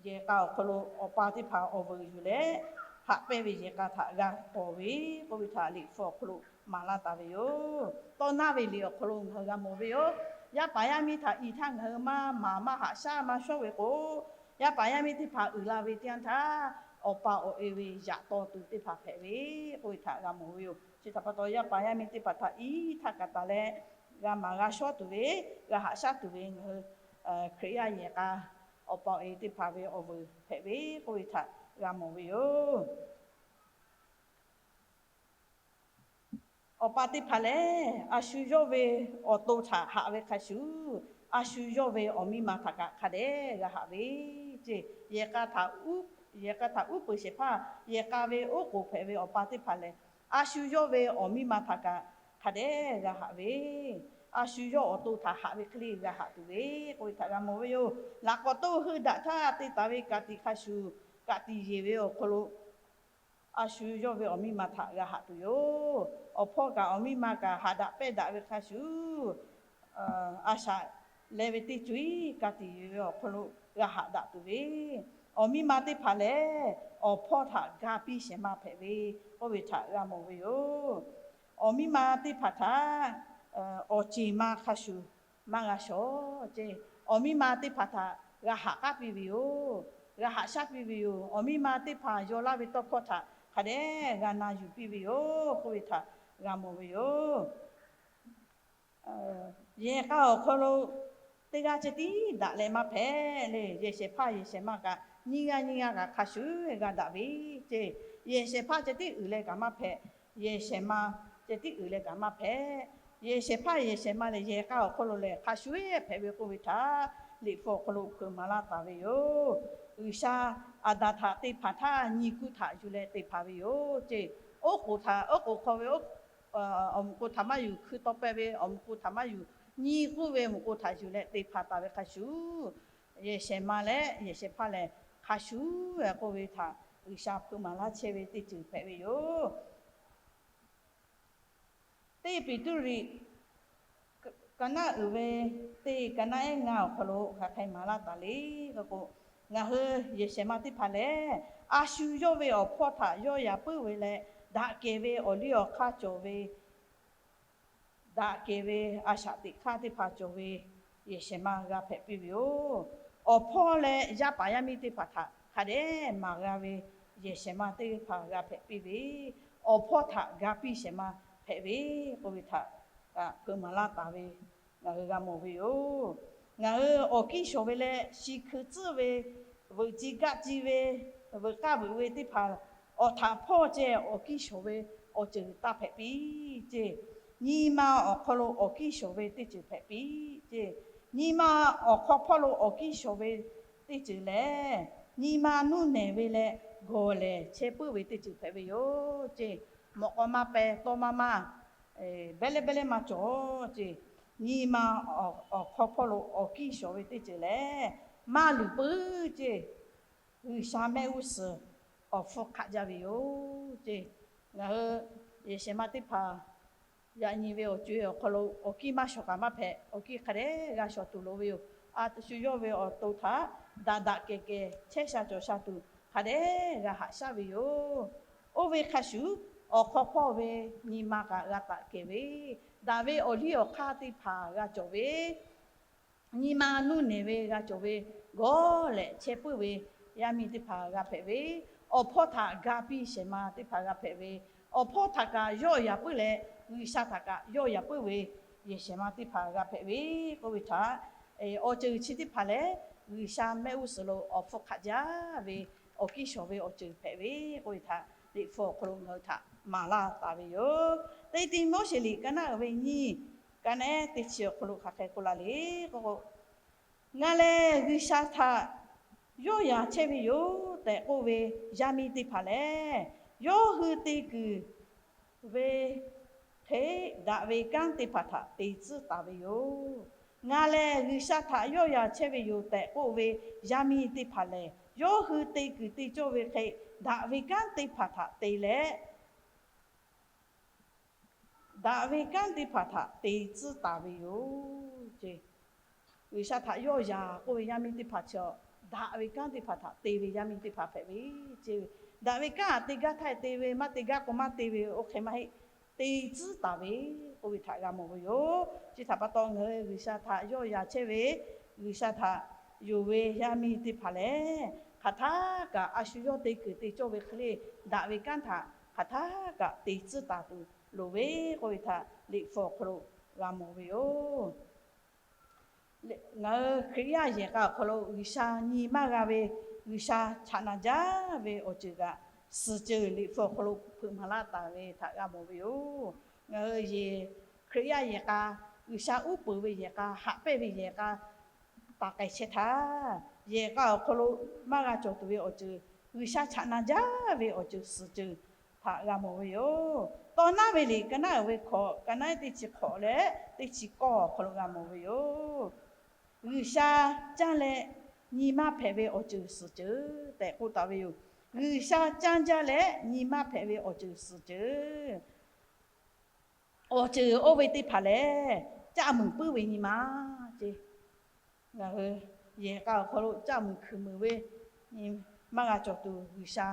yehˬ k'a awˬ hk'aw lo awˬ pa teˇ hpaˍ awˬ vuiˬ yuˬ leh, haꞈ pehnˇ ve yehˬ k'a htaꞈ g'a k'awˍ ve k'oˆ ve htaꞈ Liꞈ hpu awˬ hk'aw lo maˍ laˇ taˍ ve yoˬ. Tawˇ naˇ ve liꞈ awˬ hk'aw lo ngaˬ hui g'a mawˬ ve yoˬ. Yaˇ paˍ yaˇ miˇ htaꞈ i htaˇ ngaˬ hui maˇ maˍ maˇ haꞈ shaˉ maˇ shawˉ ve k'o, yaˇ paˍ yaˇ miˇ teˇ hpaˍ uiˍ la ve teˇ yanˇ htaˇ, awˬ pa awˬ e ve yaꞈ taw tuˬ teˇ hpaˍ hpehꞈ ve k'oˆ ve htaꞈ g'a mawˬ ve yoˬ. Chi htaꞈ pa taw, yaˇ paˍ yaˇ miˇ teˇ hpaˍ htaꞈ i htaˇ kaꞈ taˍ leh, g'a maˍ g'a shawˉ tuˬ ve, g'a haꞈ shaˉ tuˬ ve ngaˬ hui Hkriꞈ yaˇ yehˬ k'a awˬ pa awˬ e teˇ hpaˍ ve awˬ vuiˬ hpehꞈ ve k'oˆ ve htaꞈ g'a mawˬ ve yoˬ. Awˬ pa teˇ hpaˍ lehˬ, a shu yawˇ ve awˬ to htaꞈ haꞈ ve hk'a shuˍ, a shu yawˇ ve awˬ miˇ ma htaꞈ kaꞈ hk'a dehꞈ g'a haꞈ ve ceˇ. Yehˬ k'a htaꞈ uˉ, yehˬ k'a htaꞈ uˉ peunˍ shehˍ hpaˇ, yehˬ k'a ve oˉ k'oˍ hpehꞈ ve awˬ pa teˇ hpaˍ lehˬ, a shu yawˇ ve awˬ miˇ ma htaꞈ kaꞈ hk'a dehꞈ g'a haꞈ ve, a shu yawˇ awˬ to htaꞈ haꞈ ve hk'e le g'a haꞈ tuˬ ve k'oˆ ve htaꞈ g'a mawˬ ve yoˬ. Laꞈ k'awꞈ toˇ heuˆ daꞈ htaˇ te taˍ ve ka tiꞈ hk'a shuˍ, ka tiꞈ yeˬ ve awˬ hk'aw lo a shu yawˇ ve awˬ miˇ ma htaꞈ g'a haꞈ tuˬ yoˬ. Awˬ hpawˇ kaꞈ awˬ miˇ ma kaꞈ haꞈ daꞈ pehnˇ daꞈ ve hk'a shuˍ, a shaꞈ leh ve teˇ co-iˉ ka tiꞈ yeˬ ve awˬ hk'aw lo g'a haꞈ daꞈ tuˬ ve, awˬ miˇ ma teˇ hpaˍ lehˬ, awˬ hpawˇ htaꞈ ga piˇ shehˍ ma hpehꞈ ve k'oˆ ve htaꞈ g'a mawˬ ve yoˬ. Awˬ miˇ ma teˇ hpaˍ htaꞈ awˬ ceˬ ma hk'a shuˍ maˇ g'a shawˍ ceˇ. Awˬ miˇ ma teˇ hpaˍ htaꞈ g'a haꞈ k'aˉ piˇ ve yoˬ. G'a haꞈ shaˉ piˇ ve yoˬ. Awˬ miˇ ma teˇ hpaˍ yaw laˇ ve tawˇ hkawˇ htaꞈ hk'a dehꞈ g'a na yuˬ piˇ ve yoˬ k'oˆ ve htaꞈ g'a mawˬ ve yoˬ. Yehˬ k'a awˬ hk'aw lo teˇ g'aˇ ceh tiˉ daꞈ leh maˇ hpehꞈ le. Yehˬ shehˍ hpaˇ yehˬ shehˍ ma kaꞈ nyiˇ g'aˇ nyiˇ g'aˇ kaꞈ hk'a shuˍ g'a daꞈ ve ceˇ. Yehˬ shehˍ hpaˇ ceh tiˉ uiˍ leh kaꞈ maˇ hpehꞈ. Yehˬ shehˍ ma ceh tiˉ uiˍ leh kaꞈ maˇ hpehꞈ. Yehˬ shehˍ hpaˇ yehˬ shehˍ ma lehˬ, yehˬ k'a awˬ hk'aw lo lehˬ hk'a shuˍ hpehꞈ ve k'oˆ ve htaꞈ Liꞈ hpu awˬ hk'aw lo hpeuꞈ maˍ laˇ taˍ ve yoˬ. G'uiˬsha Aˍdanˍ htaꞈ te hpanˍ htaˇ nyi kuˇ htaꞈ yuˬ leh te hpanˍ ve yoˬ ceˇ. Oˉ k'oˍ htaꞈ, oˉ k'oˍ hk'aw ve awˬ mvuhˇ k'o htaꞈ maˇ yuˬ, hkui taw peh ve awˬ mvuhˇ k'o htaꞈ maˇ yuˬ, nyi kuˇ ve mvuhˇ k'o htaꞈ yuˬ leh te hpanˍ taˍ ve hk'a shuˍ, yehˬ shehˍ ma leh yehˬ shehˍ hpaˇ lehˬ, hk'a shuˍ k'oˆ ve htaꞈ G'uiˬsha hpeuꞈ maˍ laˇ chehˇ ve teˇ ceuˬ hpehꞈ ve yoˬ. Teˇ Peˍtruˆ liꞈ ka naˉ uiˍ ve teˇ ka naˉ ehˉ ngaˇ awˬ hk'aw lo hk'aˬ hk'e maˍ laˇ taˍ le k'o, ngaˬ hui yehˬ shehˍ ma teˇ hpaˍ lehˬ, a shu yawˇ ve awˬ hpawˇ htaꞈ yawˇ yaꞈ puiˉ ve leh, daꞈ kehˬ ve awˬ liˇ awˬ hk'aˇ cawˬ ve, daꞈ kehˬ ve a shaꞈ teꞈ hk'aˇ teˇ hpaˍ cawˬ ve yehˬ shehˍ ma g'a hpehꞈ piˇ ve yoˬ. Awˬ hpawˇ leh yaˇ paˍ yaˇ miˇ teˇ hpaˍ htaꞈ hk'a dehꞈ maˍ g'a ve yehˬ shehˍ ma teˇ hpaˍ g'a hpehꞈ piˇ ve, awˬ hpawˇ htaꞈ ga piˇ shehˍ ma hpehꞈ ve k'oˆ ve htaꞈ hpeuꞈ maˍ laˇ taˍ ve ngaˬ hui g'a mawˬ ve yoˬ. Ngaˬ hui awˬ kiˇ shawˍ ve leh shi hkui tcuhˉ ve, veuꞈ ci gaˆ ci ve, veuꞈ k'aˇ veuꞈ ve teˇ hpaˍ, awˬ htaꞈ hpawˇ ceh awˬ kiˇ shawˍ ve awˬ ceuˬ taˇ hpehꞈ piˇ ceˇ. Nyi ma awˬ hk'aw lo awˬ kiˇ shawˍ ve teˇ ceuˬ hpehꞈ piˇ ceˇ. Nyi ma awˬ hk'aw hpawˇ lo awˬ kiˇ shawˍ ve teˇ ceuˬ lehˬ, nyi ma nuˇ nehˬ ve leh gawˬ lehˬ chehˇ puiˉ ve teˇ ceuˬ hpehꞈ ve yoˬ ceˇ. Mawꞈ k'aw maˇ peh tawˇ maˇ maˇ, behˇ leh behˇ leh maˇ cawˬ ceˇ. Nyi ma awˬ hk'aw hpawˇ lo awˬ kiˇ shawˍ ve teˇ ceuˬ lehˬ, maˇ luˬ puiˉ ceˇ. G'uiˬsha mehˆ g'uˇ suhˍ awˬ hpfuhˇ hk'aˆ jaˇ ve yoˬ ceˇ. Ngaˬ hui yehˬ shehˍ ma teˇ hpaˍ yaꞈ nyi ve awˬ co-e awˬ hk'aw lo awˬ kiˇ maˇ shawˍ kaꞈ maˇ hpehꞈ, awˬ kiˇ hk'a dehꞈ g'a shawˍ tuˬ loˍ ve yoˬ. A shu yawˇ ve awˬ to htaꞈ daꞈ daꞈ kehˬ kehˬ chehˇ sha cawˬ sha tuˬ hk'a dehꞈ g'a haꞈ shaˉ ve yoˬ. Oˇ ve hk'a shuˍ, awˬ hk'aw hpawˇ ve nyi ma kaꞈ g'a taꞈ kehˬ ve, daꞈ ve awˬ liˇ awˬ hk'aˇ teˇ hpaˍ g'a cawˬ ve, nyi ma nuˇ nehˬ ve g'a cawˬ ve, gawˬ lehˬ chehˇ puiˉ ve yaˇ miˇ teˇ hpaˍ g'a hpehꞈ ve, awˬ hpawˇ htaꞈ ga piˇ shehˍ ma teˇ hpaˍ g'a hpehꞈ ve, awˬ hpawˇ htaꞈ kaꞈ yawˇ yaꞈ puiˉ leh, G'uiˬsha htaꞈ kaꞈ yawˇ yaꞈ puiˉ ve yehˬ shehˍ ma teˇ hpaˍ g'a hpehꞈ ve k'oˆ ve htaꞈ, awˬ ceuˬ chi teˇ hpaˍ lehˬ, G'uiˬsha mehˆ g'uˇ suhˍ lo awˬ hpfuhˇ hk'aˆ jaˇ ve awˬ kiˇ shawˍ ve awˬ ceuˬ hpehꞈ ve k'oˆ ve htaꞈ Liꞈ hpu awˬ hk'aw lo ngaˬ hui htaꞈ maˍ laˇ taˍ ve yoˬ. Teˇ Tiˆmoˉseˍ liꞈ ka naˉ uiˍ ve nyiˇ, ka naˉ ehˉ teˇ chi awˬ hk'aw lo hk'aˬ hk'e k'oˆ laˇ le k'o, Ngaˬ lehˬ G'uiˬsha htaꞈ yawˇ yaꞈ chehˇ ve yoˬ tehꞈ k'oˆ ve yaˇ miˇ teˇ hpaˍ lehˬ, yawˇ hui te kuiˬ ve hk'e daꞈ ve kanˉ teˇ hpaˍ htaꞈ te tcuhˉ taˍ ve yoˬ. Ngaˬ lehˬ G'uiˬsha htaꞈ yawˇ yaꞈ chehˇ ve yoˬ tehꞈ k'oˆ ve yaˇ miˇ teˇ hpaˍ lehˬ, yawˇ hui te kuiˬ te cawˇ ve hk'e daꞈ ve kanˉ teˇ hpaˍ htaꞈ te leh, daꞈ ve kanˉ teˇ hpaˍ htaꞈ te tcuhˉ taˍ ve yoˬ ceˇ. G'uiˬsha htaꞈ yawˇ yaꞈ k'oˆ ve yaˇ miˇ teˇ hpaˍ chi, daꞈ ve kanˉ teˇ hpaˍ htaꞈ te ve yaˇ miˇ teˇ hpaˍ hpehꞈ ve ceˇ. Daꞈ ve kanˉ te gaˇ htaˇ te ve, maˇ te gaˇ k'o maˇ te ve, oˇ hk'e maˇ heˆ, te tcuhˉ taˍ ve k'oˆ ve htaꞈ g'a mawˬ ve yoˬ. Chi htaꞈ pa taw ngaˬ hui G'uiˬsha htaꞈ yawˇ yaꞈ chehˇ ve, G'uiˬsha htaꞈ yonˍ ve yaˇ miˇ teˇ hpaˍ lehˬ, hk'aˬ htaˇ kaꞈ a shu yawˇ te kuiˬ te cawˇ ve hk'e le, daꞈ ve kanˉ htaꞈ hk'aˬ htaˇ kaꞈ te tcuhˉ taˍ tuˬ loˍ ve k'oˆ ve htaꞈ Liꞈ hpu awˬ hk'aw lo g'a mawˬ ve yoˬ. Ngaˬ hui Hkriꞈ yaˇ yehˬ k'a awˬ hk'aw lo G'uiˬsha nyi maˇ g'a ve, G'uiˬsha chaꞈ na jaˇ ve awˬ ceuˬ kaꞈ, suhˍ ceuˬ Liꞈ hpu awˬ hk'aw lo hpeuꞈ maˍ laˇ taˍ ve htaꞈ g'a mawˬ ve yoˬ. Ngaˬ hui yehˬ, Hkriꞈ yaˇ yehˬ k'a, G'uiˬsha uˉ peunˍ ve yehˬ k'a, haꞈ pehnˇ ve yehˬ k'a, taˍ k'ai chehˇ htaˇ, yehˬ k'a awˬ hk'aw lo maˇ g'a cawˬ tuˬ ve awˬ ceuˬ, G'uiˬsha chaꞈ na jaˇ ve awˬ ceuˬ suhˍ ceuˬ htaꞈ g'a mawˬ ve yoˬ. Tawˇ naˉ ve liꞈ ka naˉ uiˍ ve hkawꞈ, ka naˉ ehˉ teˇ chi hkawꞈ leh teˇ chi kawˇ awˬ hk'aw lo g'a mawˬ ve yoˬ. G'uiˬsha canˇ leh nyi maˇ hpehꞈ ve awˬ ceuˬ suhˍ ceuˬ tehꞈ k'oˆ taˍ ve yoˬ. G'uiˬsha canˇ jaˇ leh nyi maˇ hpehꞈ ve awˬ ceuˬ suhˍ ceuˬ, awˬ ceuˬ oˇ ve teˇ hpaˍ lehˬ, caˆ muiˬ puiˉ ve nyi ma ceˇ. Ngaˬ hui yehˬ k'a awˬ hk'aw lo caˆ muiˬ hkuiˬ muiˬ ve nyi maˇ g'a cawˬ tuˬ G'uiˬsha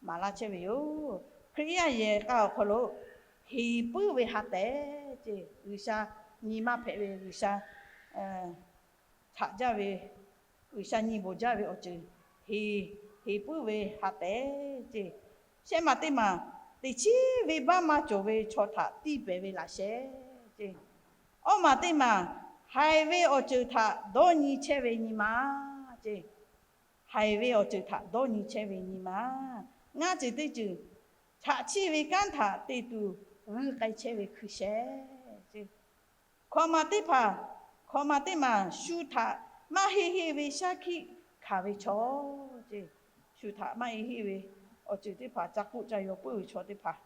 maˍ laˇ chehˇ ve yoˬ. Hkriꞈ yaˇ yehˬ k'a awˬ hk'aw lo heˍ puiˉ ve ha tehꞈ ceˇ, G'uiˬsha nyi maˇ hpehꞈ ve, G'uiˬsha chaꞈ jaˇ ve, G'uiˬsha nyi bawˬ jaˇ ve awˬ ceuˬ heˍ, heˍ puiˉ ve ha tehꞈ ceˇ. Shehˆ maˬ teˇ maˬ, teꞈ chiˉ venˇbaˆ maˇ cawˬ ve chaw htaꞈ tiˇ pehˍ ve laꞈ sheh ceˇ. Awˇ maˬ teˇ maˬ, haiˬ ve awˬ ceuˬ htaꞈ dawˇ nyi chehˇ ve nyi ma ceˇ. Haiˬ ve awˬ ceuˬ htaꞈ dawˇ nyi chehˇ ve nyi ma. Ngaˇ ceuˬ teˇ ceuˬ, chaꞈ chiˇ ve kanˉ htaꞈ te tuˬ g'uiˇ k'ai chehˇ ve hkui sheh ceˇ. Hkawꞈ maˬ teˇ hpaˍ, hkawꞈ maˬ teˇ maˬ shu htaꞈ maˇ heˆ heˆ ve shaˉ hkiˆ hkanˍ ve chaw ceˇ. Shu htaꞈ maˇ heˆ heˆ ve awˬ ceuˬ teˇ hpaˍ ca k'oˆ ca yaw puiˉ ve chaw teˇ hpaˍ.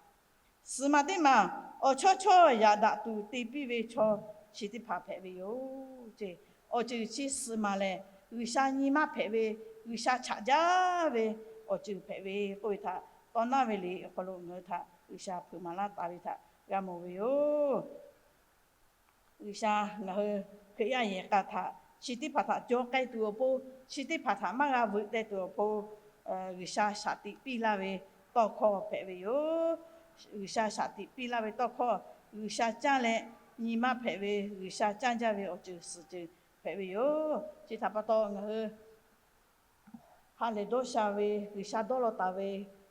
Suhˍ maˬ teˇ maˬ, awˬ chawˇ chawˇ yaꞈ daꞈ tuˬ te piˇ ve chaw chi teˇ hpaˍ hpehꞈ ve yoˬ ceˇ. Awˬ ceuˬ chi suhˍ maˬ lehˬ, G'uiˬsha nyi maˇ hpehꞈ ve G'uiˬsha chaꞈ jaˇ ve awˬ ceuˬ hpehꞈ ve k'oˆ ve htaꞈ, tawˇ naˇ ve liꞈ awˬ hk'aw lo ngaˬ hui htaꞈ G'uiˬsha hpeuꞈ maˍ laˇ taˍ ve htaꞈ g'a mawˬ ve yoˬ. G'uiˬsha ngaˬ hui Hkriꞈ yaˇ yehˬ k'a htaꞈ chi teˇ hpaˍ htaꞈ cawˇ k'ai tuˬ awˬ pon, chi teˇ hpaˍ htaꞈ maˇ g'a veuꞈ teh tuˬ awˬ pon, G'uiˬsha shaˍ tiꞈ piˇ laˇ ve tawˇ hkawˇ hpehꞈ ve yoˬ. G'uiˬsha shaˍ tiꞈ piˇ laˇ ve tawˇ hkawˇ, G'uiˬsha canˇ leh nyi maˇ hpehꞈ ve, G'uiˬsha canˇ jaˇ ve awˬ ceuˬ suhˍ ceuˬ hpehꞈ ve yoˬ. Chi htaꞈ pa taw ngaˬ hui ha lehˬ dawˇ sha ve G'uiˬsha dawˇ law taˍ ve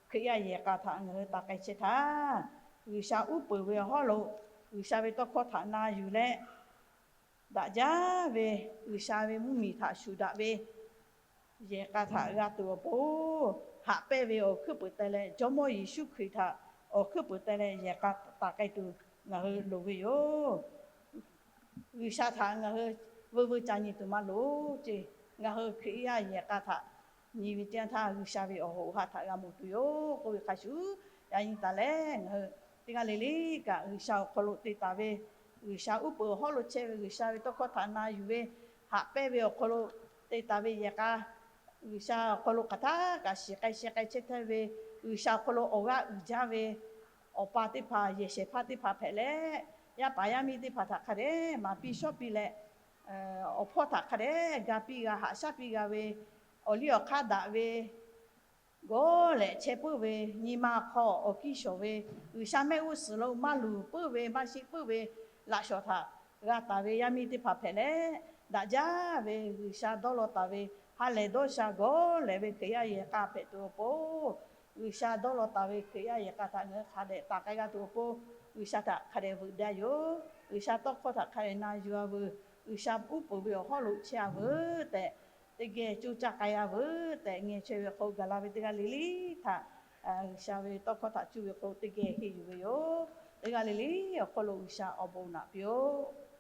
Hkriꞈ yaˇ yehˬ k'a htaꞈ ngaˬ hui taˍ k'ai chehˇ htaˇ, G'uiˬsha uˉ peunˍ ve awˬ hawˉ lo G'uiˬsha ve tawˇ hkawˇ htaꞈ na yuˬ leh, daꞈ jaˇ ve G'uiˬsha ve mvuhˇmiˬ htaꞈ shuˍ daꞈ ve yehˬ k'a htaꞈ g'a tuˬ awˬ pon, haꞈ pehnˇ ve awˬ hkuiˉ peuˍ teh leh Jawˇmawˇ Yeˍsuˆ Hkriꞈ htaꞈ awˬ hkuiˉ peuˍ teh leh yehˬ k'a taˍ k'ai tuˬ ngaˬ hui loˍ ve yoˬ. G'uiˬsha htaꞈ ngaˬ hui veu veu ca nyi tuˬ maˇ loˍ ceˇ. Ngaˬ hui Hkriꞈ yaˇ yehˬ k'a htaꞈ nyi ve teˇ yanˇ htaˇ, G'uiˬsha ve awˬ hoꞈ awˬ ha htaꞈ g'a mawˬ tuˬ yoˬ k'oˆ ve hk'a shuˍ, yaꞈ nyi taˍ leh ngaˬ hui teˇ g'aˇ le le kaꞈ G'uiˬsha awˬ hk'aw lo te taˍ ve, G'uiˬsha uˉ peunˍ awˬ hawˉ lo chehˇ ve, G'uiˬsha ve tawˇ hkawˇ htaꞈ na yuˬ ve, haꞈ pehnˇ ve awˬ hk'aw lo te taˍ ve yehˬ k'a, G'uiˬsha awˬ hk'aw lo hk'aˬ htaˇ kaꞈ shiˍ k'ai sheh k'ai chehˇ htaˇ ve, G'uiˬsha awˬ hk'aw lo awˬ g'aˇ uiˍ jaˇ ve awˬ pa teˇ hpaˍ, yehˬ shehˍ hpaˇ teˇ hpaˍ hpehꞈ leh, yaˇ paˍ yaˇ miˇ teˇ hpaˍ htaꞈ hk'a dehꞈ maˍ piˇ shawˉ piˇ leh, awˬ hpawˇ htaꞈ hk'a dehꞈ ga piˇ g'a, haꞈ shaˉ piˇ g'a ve, awˬ liˇ awˬ hk'aˇ daꞈ ve, gawˇ lehꞈ chehˇ puiˉ ve, nyi ma hk'aw awˬ kiˇ shawˍ ve, G'uiˬsha mehˆ g'uˇ suhˍ lo maˇ luˬ puiˉ ve, maˇ sheˆ puiˉ ve laꞈ shawnˍ htaꞈ g'a taˍ ve yaˇ miˇ teˇ hpaˍ hpehꞈ leh, daꞈ jaˇ ve G'uiˬsha dawˇ law taˍ ve ha lehˬ dawˇ sha gawˇ lehˬ ve Hkriꞈ yaˇ yehˬ k'a hpehꞈ tuˬ awˬ pon, G'uiˬsha dawˇ law taˍ ve Hkriꞈ yaˇ yehˬ k'a htaꞈ ngaˬ hui hk'a dehꞈ taˍ k'ai g'a tuˬ awˬ pon, G'uiˬsha htaꞈ hk'a dehꞈ veuꞈ daꞈ yoˬ. G'uiˬsha tawˇ hkawˇ htaꞈ hk'a dehꞈ na yuˬ a veuˬ, G'uiˬsha uˉ peunˍ ve awˬ hawˉ lo chehˇ a veuˬ tehꞈ, teˇ geh coˇ caˇ k'ai a veuˬ tehꞈ, ngeh chaweh ve hk'aw gaˬ la ve teˇ g'aˇ le le htaꞈ, G'uiˬsha ve tawˇ hkawˇ htaꞈ cuˇ ve hk'aw lo teˇ geh henˇ yuˬ ve yoˬ. Teˇ g'aˇ le le awˬ hk'aw lo G'uiˬsha awˬ bon naꞈ piˇ-oˆ.